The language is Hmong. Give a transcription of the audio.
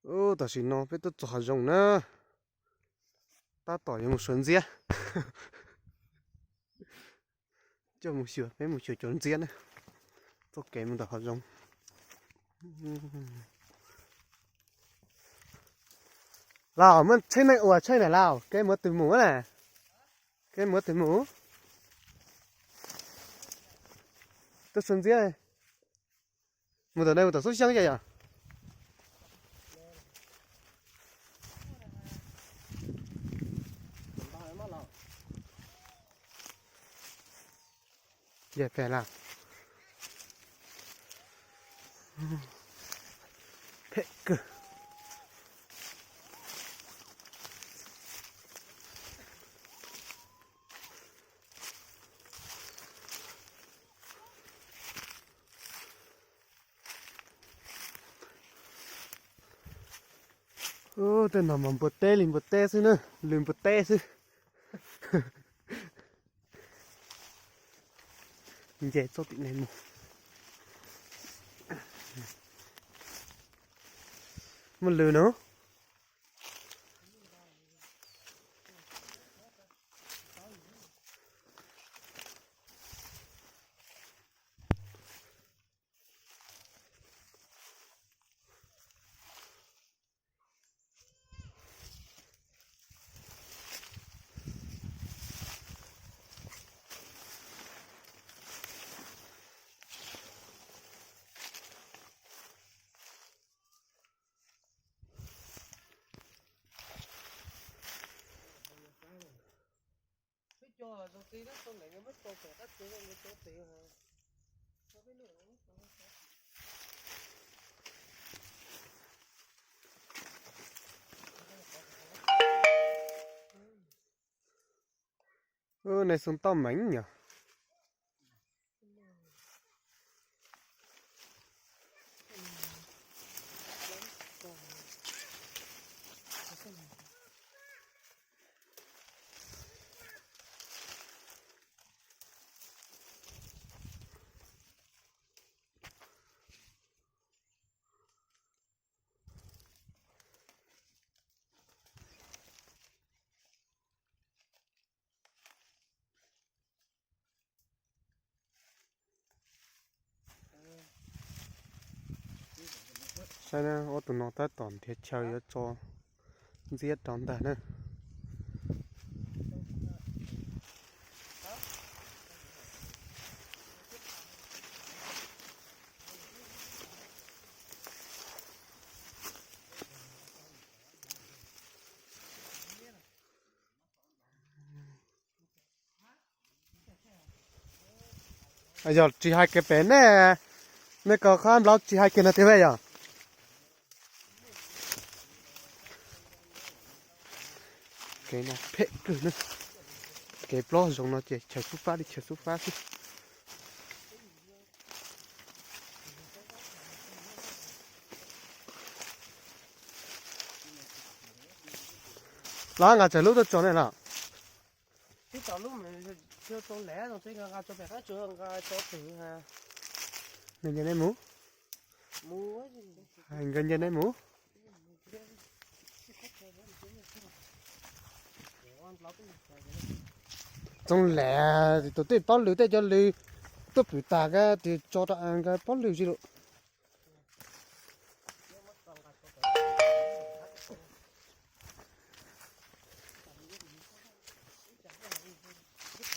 Ub, tam sim no peb tuaj txog hav zoov na, tab tom yuav mus xyuas ntxiab. Coj mus xyuas, peb mus xyuas cov ntxiab na. Txoj kev mus ntawm hav zoov. Laus, muaj tsheb neeg ua tsheb na laus, kev mus twg mus na? Kev mus twg mus? Tuaj xyuas ntxiab. Mus tom nej mus tom Xub Xyooj yom? Yog pem lawm. Phem kawg. Ub, tej no mas npua teb li npua teb xwb na, lwm npua teb xwb. Nce txoj tim no mus. Muaj lwm no. Ub, nej xoo toj meev yom. Saib na, ob tug no tab tom nrhiav chaw yuav tso ntxiab rau ntag na. Yog tsis hais kiag pem nej, nej ko qab nplaub tsis hais kiag no tiag yog. Kev no phem kawg na. Kev plob zoov no ces chaw xub fab li chaw xub fab xwb. Los nqa tsawg lub tuaj tso ne los? Tib tau lub, tso lawm, nqa tso pem qab tsuas nqa tso twg. Nkawd nce nej mus. Nkawd nce nej mus. Txoov lam tus twg paub lwm tej cov lwm tuaj pwm tas kab tis tso rau nkawd paub lwm tsi lawm.